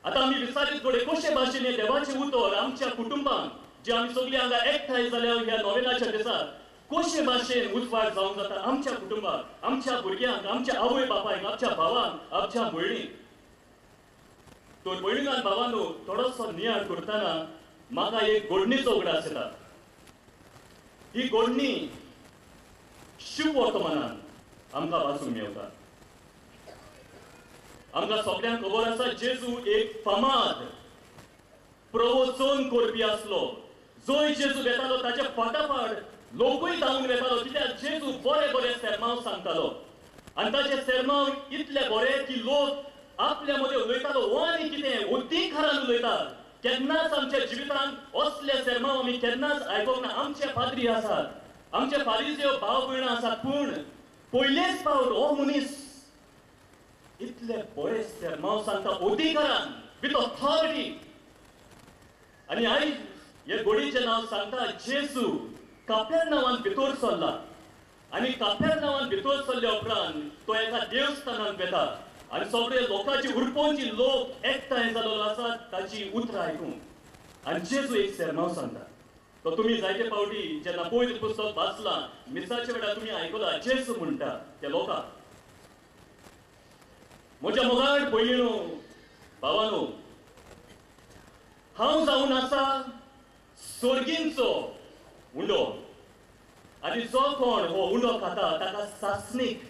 आतां आमी विचारीत घडये कशे भाशेन हें देवाचें उतर आमच्या कुटुंबांत जे आमी सगळीं हांगा एकठांय जाल्या ह्या नोवेनाच्या दिसा कशे भाशेन उजवाड जावंक जाता आमच्या कुटुंबाक, आमच्या भुरग्यांक, आमच्या आवय बापायक, आमच्या भावांक, आमच्या भयणीक. तर भयणीन भावांनो, थोडोसो नियाळ करतना म्हाका एक घडणीचो उगडास येता. ही घडणी शिववर्तमानान आमकां वाचूंक मेळटा. आमकां सगळ्यांक खबर आसा जेजू एक फामाद प्रवचन करपी आसलो. जंय जेजू वेतालो ताच्या फाटाफाट लोकूय धांवून वेतालो, कित्याक जेजू बरे बरे सेर्मांव सांगतालो आनी ताचे सेर्मांव इतले बरे की लोक आपल्या मदें उलयतालो हो आनी कितें अधिकारान उलयता. केन्नाच आमच्या जिवितांत असले सेर्मांव आमी केन्नाच आयकूंक ना. आमचे पाद्री आसात, आमचे फारीजेव भाव भयणां आसात, पूण पयलेच फावट हो मनीस इतले बरे सेर्मांव सांगता अधिकारान, विथ ऑथॉरिटी. आनी आयज हे गोडीचें नांव सांगता जेजू कापेरनांवान भितर सरला आनी कापेरनांवान भितर सरल्या उपरांत तो एका देवस्थानांत वेता आनी सगळे लोकांची उरपोंची लोक एकठांय जाल्लो आसा ताची उतरां आयकूंक. आनी जेजू एक सेर्मांव सांगता. तो तुमी जायते फावटी जेन्ना पयलीं पुस्तक वाचलां मिसाच्या वेळार तुमी आयकलां जेजू म्हणटा त्या लोकांक, म्हज्या मोगाळ भयणीनो भावानो, हांव जावन आसा सोर्गींचो उंडो आनी जो कोण हो उंडो खाता ताका सासणीक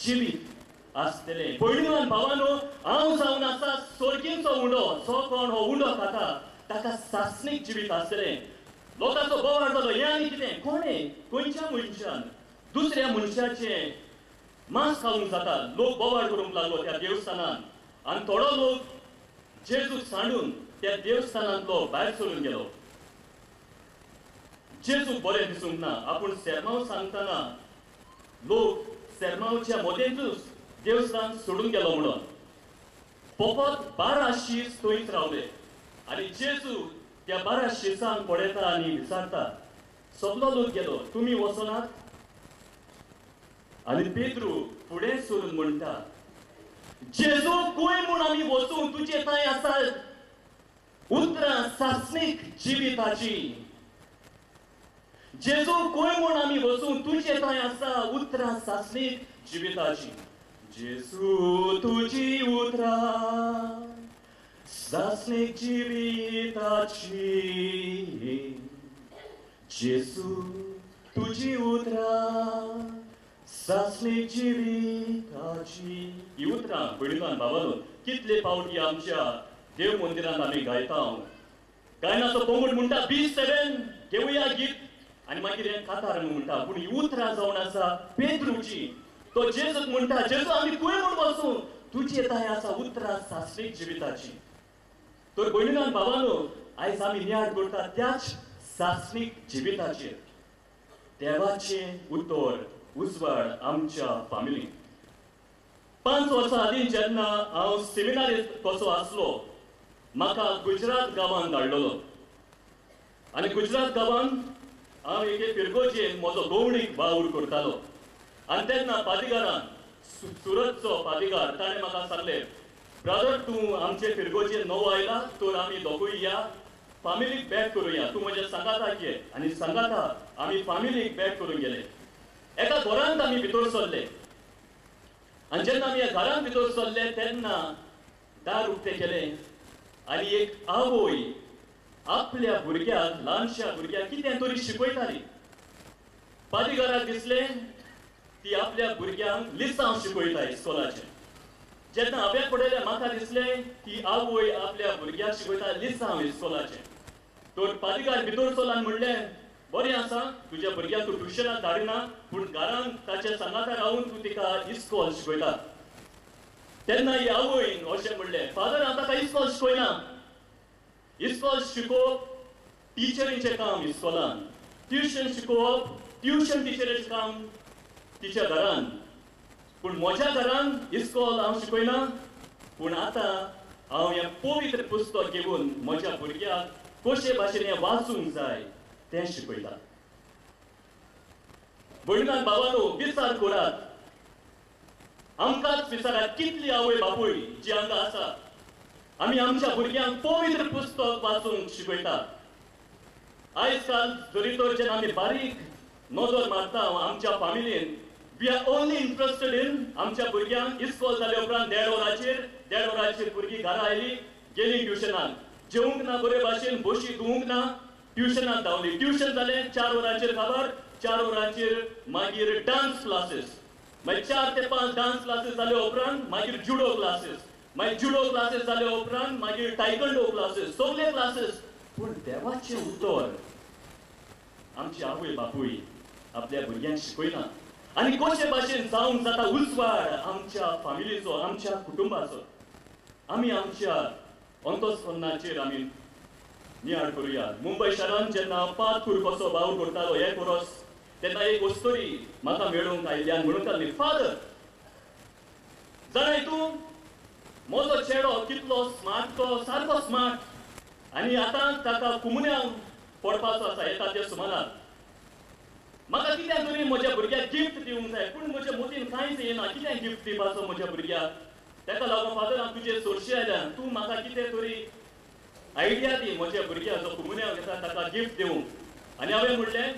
जिवीत आसतलें. भयणीनो आनी भावानो, हांव जावन आसा सोर्गींचो उंडो, जो कोण हो उंडो खाता ताका सासणीक जिवीत आसतलें. लोकांचो बोवाळ जालो, हें आनी कितें, कोणें खंयच्या मनशान दुसऱ्या मनशाचें मांस खावंक जाता. लोक बोवाळ करूंक लागलो त्या देवस्थानान आनी थोडो लोक जेजूक सांडून त्या देवस्थानांतलो भायर सरून गेलो. जेजूक बरें दिसूंक ना. आपूण सेर्मांव सांगतना लोक सेर्मांवच्या मदेंतूच देवस्थान सोडून गेलो म्हणून फकत 12 शीस थंयच रावले. आनी जेजू त्या 12 शिसांक पळयता आनी विचारता, सगलो लोक गेलो, तुमी वचनात? आनी पेद्रू फुडें सरून म्हणटा, जेजू खंय म्हूण आमी वचूं? तुजे थंय आसा उतरां सासणीक जिविताची. जेजू खंय म्हूण आमी वचूं? तुजे थंय आसा उतरां सासणीक जिविताची. जेजू तुजी उतरां सासणीक जिविताची, जेजू तुजी उतरां सासणीक जिविताची. ही उतरां भयणीन भावानो कितले फावटी आमच्या देव मंदिरांत आमी गायता. गायनाचो पंगड म्हणटा 27 घेवया गीत आनी मागीर हें कातार म्हणटा. पूण ही उतरां जावन आसा पेद्रूची. तो जेजूक म्हणटा, जेजू आमी खंय म्हूण वचूं? तुजे थंय आसा उतरां सासणीक जिविताची. तर भयणीन भावानो, आयज आमी नियाळ करता त्याच सासणीक जिविताचेर. देवाचें उतर उजवाड आमच्या फामिलीक. 5 वर्सां आदीं जेन्ना हांव सेमिनारींत कसो आसलो, म्हाका गुजरात गांवांत धाडलेलो आनी गुजरात गांवांत हांव एके फिरगोजेन म्हजो गवणीक वावर करतालो. आनी तेन्ना पादिगारान, सुरतचो पादिगार, ताणें म्हाका सांगलें, ब्रदर तूं आमचे फिरगोजेन नवो आयला तर आमी दोगूय या फामिलीक बॅक करुया, तूं म्हज्या सांगाता ये. आनी सांगाता आमी फामिलीक बॅक करून गेले. एका घरांत आमी भितर सरले आनी जेन्ना आमी ह्या घरांत भितर सरले तेन्ना दार उक्तें केलें आनी एक आवय आपल्या भुरग्याक, ल्हानश्या भुरग्याक कितें तरी शिकयताली. पादिगाराक दिसलें ती आपल्या भुरग्यांक लिसांव शिकयता इस्कोलाचें. जेन्ना हांवें पळयलें म्हाका दिसलें ती आवय आपल्या भुरग्याक शिकयता लिसांव इस्कोलाचें. तर पादिगार भितर सरलो आनी म्हणलें, बरें आसा, तुज्या भुरग्याक तूं ट्युशनाक धाडिना, पूण घरांत ताच्या सांगाता रावून तूं तिका इस्कोल शिकयता. तेन्ना ही आवयन अशें म्हणलें, फादर हांव ताका इस्कोल शिकयना. इस्कोल शिकोवप टिचरींचें काम इस्कोलान, ट्युशन शिकोवप ट्युशन टिचरीचें काम तिच्या घरान, पूण म्हज्या घरान इस्कोल हांव शिकयना. पूण आतां हांव हें पवित्र पुस्तक घेवन म्हज्या भुरग्याक कशे भाशेन हें वाचूंक जाय तें शिकयता. भयणान भावानो, विचार करात, आमकांच विचारात कितली आवय बापूय जी हांगा आसा आमी आमच्या भुरग्यांक पवित्र पुस्तक वाचूंक शिकयतात. आयज काल जरी तर जेन्ना आमी बारीक नजर मारता आमच्या फामिलीन, we are only interested in आमच्या भुरग्यांक इस्कॉल जाल्या उपरांत देड वराचेर भुरगीं घरा आयली, गेली ट्युशनाक, जेवंक ना बरे भाशेन, बशी धुवंक ना, ट्युशनाक धांवली. ट्युशन जालें 4 वरांचेर खबर, 4 वरांचेर मागीर डान्स क्लासीस, मागीर 4 ते 5 डान्स क्लासीस जाल्या उपरांत मागीर जुडो क्लासीस, मागीर जुडो क्लासीस जाल्या उपरांत मागीर टायकंडो क्लासीस, सगळे क्लासीस. पूण देवाचें उतर आमची आवय बापूय आपल्या भुरग्यांक शिकयना. आनी कशे भाशेन जावंक जाता उजवाड आमच्या फामिलीचो, आमच्या कुटुंबाचो. आमी आमच्या अंतस्करणाचेर आमी नियाळ करुया. मुंबय शारांत जेन्ना पांच कसो वावर करतालो एक वरस, तेन्ना एक वस्तोरी म्हाका मेळूंक आयली आनी म्हणूंक लागली, फादर जाणाय तूं म्हजो चेडो कितलो स्मार्ट, तो सारको स्मार्ट, आनी आतां ताका कुमुन्यांव पडपाचो आसा येता त्या सुमानार. म्हाका कित्याक तरी म्हज्या भुरग्याक गिफ्ट दिवंक जाय, पूण म्हज्या मतीन कांयच येना कित्याक गिफ्ट दिवपाचो म्हज्या भुरग्याक. ताका लागून फादर हांव तुजे सोरशी आयल्या, तूं म्हाका कितें तरी आयडिया दी म्हज्या भुरग्याक जो कुमुन्यांव घेता ताका गिफ्ट दिवंक. आनी हांवें म्हणलें,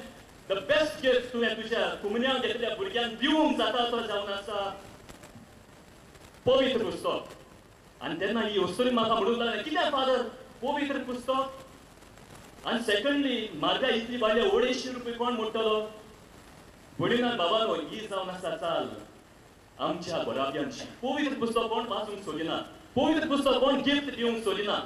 the best gift तुवें तुज्या कुमुन्यांव घेतल्या भुरग्यांक दिवंक जाता तो जावन आसा पवित्र पुस्तक. आनी तेन्ना ही वस्तूरी म्हाका म्हणूंक लागली, कित्याक फादर पवित्र पुस्तक? आनी सेकंडली म्हारगाय इतली वाडल्या, 250 रुपये कोण मोडटलो? भयणीन बाबानो ही जावन आसा चाल आमच्या घराब्यांची. पवित्र पुस्तक कोण वाचूंक सोदिना, पवित्र पुस्तक कोण गिफ्ट दिवंक सोदिना.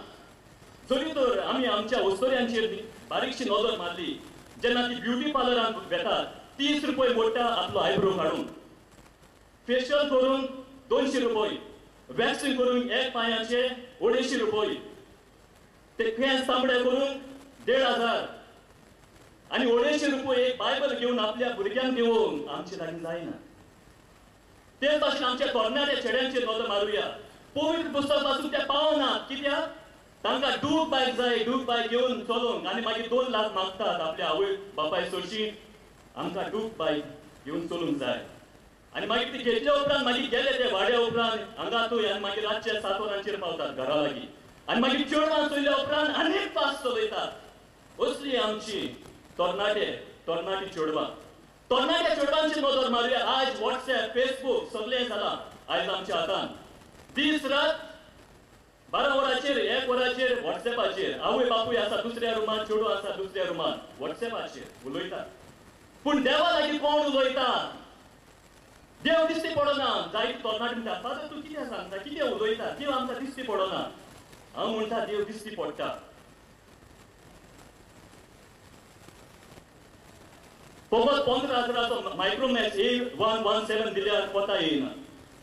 जरी तर आमी आमच्या वस्तोऱ्यांचेर बारीकशी नदर मारली, जेन्ना ती ब्युटी पार्लरांत वेतात 30 रुपये मोडटा आपलो आयब्रो काडूंक, फेशियल करूंक 200 रुपये, वॅक्सिंग करूंक एक पांयाचे 250 रुपये, ते केंस तांबडे करूंक 1500, आनी 250 रुपये एक बायबल घेवन आपल्या भुरग्यांक दिवंक आमचे लागीं जायना. तेच भाशेन आमच्या तरणाट्या चेड्यांचेर नदर मारुया. पवित्र पुस्तक वाचूंक ते पावना, कित्याक तांकां डूब बायक जाय, डूब बायक घेवन चलोवंक, आनी मागीर 2 लाख मागतात आपल्या आवय बापाय सोडशी, आमकां डूब बायक घेवन चलूंक जाय. आनी मागीर ती घेतल्या उपरांत मागीर गेले ते वाड्या उपरांत हांगा थंय, आनी मागीर रातचे 7 वरांचेर पावतात घरा लागीं, आनी मागीर चेडवां चोयल्या उपरांत आनीक फास्ट चलयतात. असली आमची तरणाटे तरणाटी चेडवां. तरणाट्या चेडवांची नदर मारुया. आयज वॉट्सएप, फेसबूक सगळें जालां आयज आमच्या हातान. दीस रात 12 वरांचेर 1 वरांचेर वॉट्सएपाचेर आवय बापूय आसा दुसऱ्या रुमान, चेडूं आसा दुसऱ्या रुमान, वॉट्सएपाचेर उलयतात. पूण देवा लागीं कोण उलयता? देव दिश्टी पडना. जायते तरणाटे म्हणटा, फादर तूं कितें सांगता, कितें उलयता, देव आमकां दिश्टी पडना. हांव म्हणटा देव दिश्टी पडटा. फकत 15,000 मायक्रोमॅक्स A117 दिल्यार कोता येयना,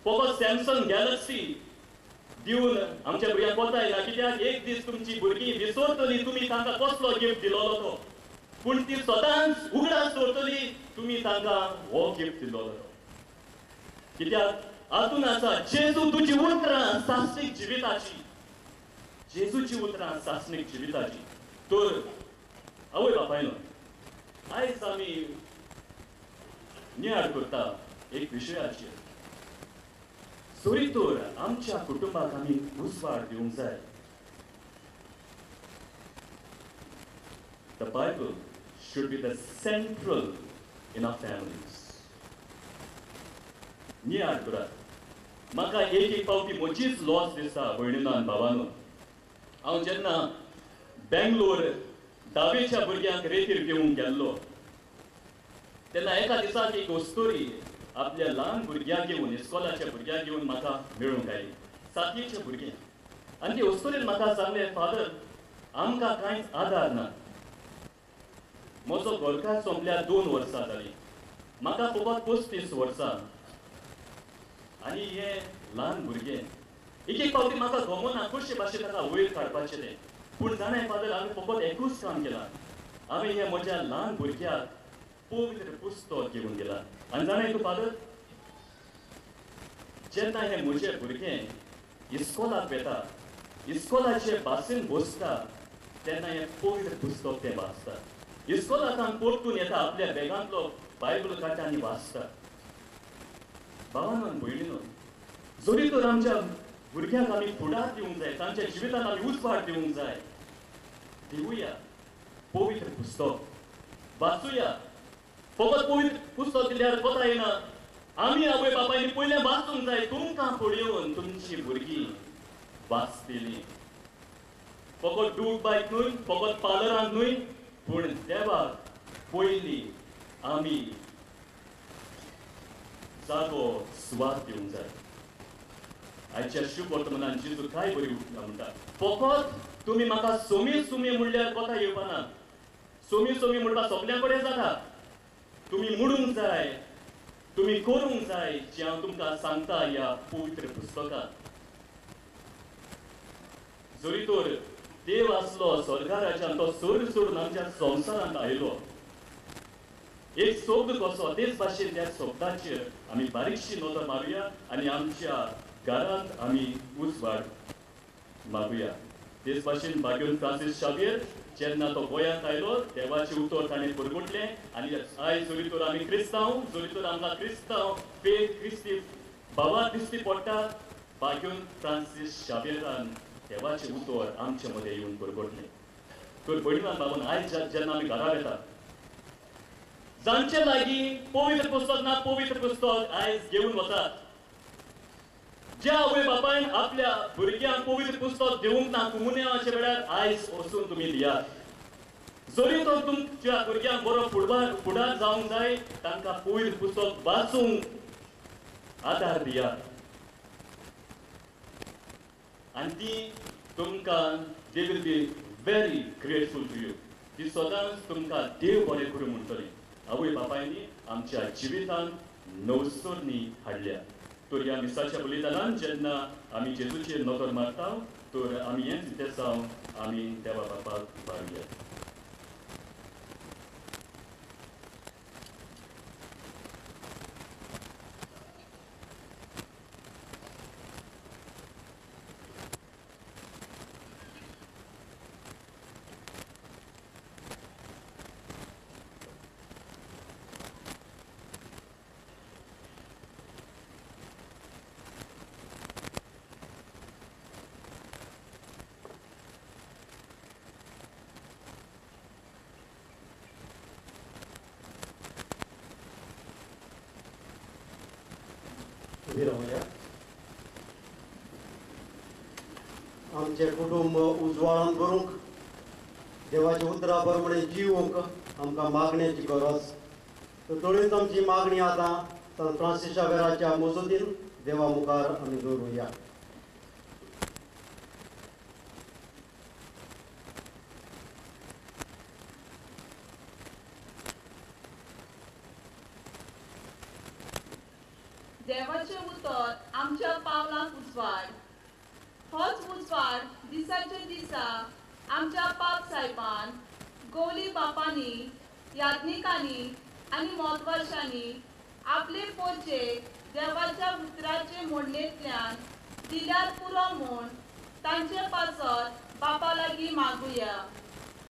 फकत सॅमसंग गॅलक्सी दिवन आमच्या भुरग्यांक कोता येयना. कित्याक एक दीस तुमची भुरगीं विसरतली तुमी तांकां कसलो गिफ्ट दिलोलो तो, पूण ती सदांच उगडास दवरतली तुमी तांकां हो गिफ्ट दिलोलो तो. कित्याक आतून आसा जेजू तुजी उतरां सासणीक जिविताची, जेजूची उतरां सासणीक जिविताची. तर आवय बापायनो, आयज आमी नियाळ करता एक विशयाचेर. जरी तर आमच्या कुटुंबाक आमी उजवाड दिवंक जाय. The Bible should be the central in our families. नियाळ करात. म्हाका एक एक फावटी म्हजीच लॉस दिसता भयणीनो आनी भावानो. हांव जेन्ना बेंगलोर धावेच्या भुरग्यांक रेतीर घेवंक गेल्लो तेन्ना एका दिसाक एक वस्तोरी आपल्या ल्हान भुरग्यांक घेवन, इस्कॉलाच्या भुरग्यांक घेवन म्हाका मेळूंक आयली, सातयेचे भुरगें. आनी ते वस्तोरीन म्हाका सांगलें, फादर आमकां कांयच आदार ना, म्हजो घरकार सोंपल्यार 2 वर्सां जालीं, म्हाका फकत 35 वर्सां, आनी हे ल्हान भुरगें. एक एक फावटी म्हाका गमना कशे भाशेन ताका वयर काडपाचें तें. पूण जाणाय फादर, हांवें फकत एकूच काम केलां, हांवें हें म्हज्या ल्हान भुरग्याक पवित्र पुस्तक घेवन गेलां. आनी जाणाय तूं फादर, जेन्ना हें म्हजें भुरगें इस्कॉलाक वेता, इस्कॉलाचे भाशेन बसता, तेन्ना हें पवित्र पुस्तक तें वाचता. इस्कॉलाक परतून येता, आपल्या बॅगांतलो बायबल काडटा आनी वाचता. भावानो आनी भयणीनो, जरी तर आमच्या भुरग्यांक आमी फुडार दिवंक जाय, तांच्या जिवितांत आमी उजवाड दिवंक जाय. दिवया पवित्र पुस्तक वाचुया. फकत पवित्र पुस्तक दिल्यार कोता येना, आमी आवय बापायनी पयलें वाचूंक जाय. तुमकां पळोवन तुमची भुरगीं वाचतलीं. फकत डूक बायक न्हय, फकत पार्लरांत न्हय, पूण देवाक पयलीं आमी जागो सुवात दिवंक जाय. आयच्या शुभ वर्तमानान जेजू काय बरी म्हणटा, फकत तुमी म्हाका सोमी सोमी म्हणल्यार कोता येवपाना. सोमी सोमी म्हणपाक सगल्यां कडेन जाता. तुमी म्हणूंक जाय, तुमी करूंक जाय जें हांव तुमकां सांगता ह्या पवित्र पुस्तकांत. जरी तर देव आसलो स्वर्गा राज्यान, तो स्वर्ग सोडून आमच्या संवसारांत आयलो. एक शब्द कसो, तेच भाशेन त्या शब्दाचेर आमी बारीकशी नदर मारुया आनी आमच्या घरांत आमी उजवाड मागुया. तेच भाशेन बाग्योन फ्रांसीस शावियर जेन्ना तो गोंयांत आयलो, देवाचें उतर ताणें परगटलें. आनी आयज जरी तर आमी क्रिस्तांव, जरी तर आमकां क्रिस्तांव फेथ क्रिस्ती भावा दिश्टी पडटा, बाग्योन फ्रांसीस शावियरान देवाचें उतर आमचे मदें येवन परगटलें. तर भयणीन बाबान आयज जेन्ना आमी घरा वेता, जांचे लागीं पवित्र पुस्तक ना, पवित्र पुस्तक आयज घेवन वतात. ज्या आवय बापायन आपल्या भुरग्यांक पवित्र पुस्तक दिवंक ना कुमुन्याच्या वेळार, आयज वचून तुमी दियात. जरी तर तुमच्या भुरग्यांक बरो फुडार जावंक जाय, तांकां पवित्र पुस्तक वाचूंक आदार दियात. आनी ती तुमकां they will be very grateful to you. ती सदांच तुमकां देव बरें करूं म्हणटली. आवय बापायनी आमच्या जिवितांत नवसरणी हाडल्या. तर ह्या मिसाच्या बलिदानान जेन्ना आमी जेजूचेर नदर मारता, तर आमी हें चिंतेसांव आमी देवा बापाक उबारुया. आमचें कुटुंब उजवाडान भरूंक, देवाच्या उतरा प्रमाणे जिवूंक आमकां मागण्याची गरज. तर थोडीच आमची मागणी आतां सान फ्रांसीस शावेराच्या मजतीन देवा मुखार आमी दवरुया. देवाचें उतर आमच्या पावलांक उजवाड. होच उजवाड दिसाचे दिसा आमच्या पाप साहेबान, गोली बापांनी, याज्ञिकांनी आनी मोतवाशांनी आपले पोरचेक देवाच्या उतराचे मोडणेंतल्यान दिल्यार पुरो म्हूण तांचे पासत बापा लागीं मागुया.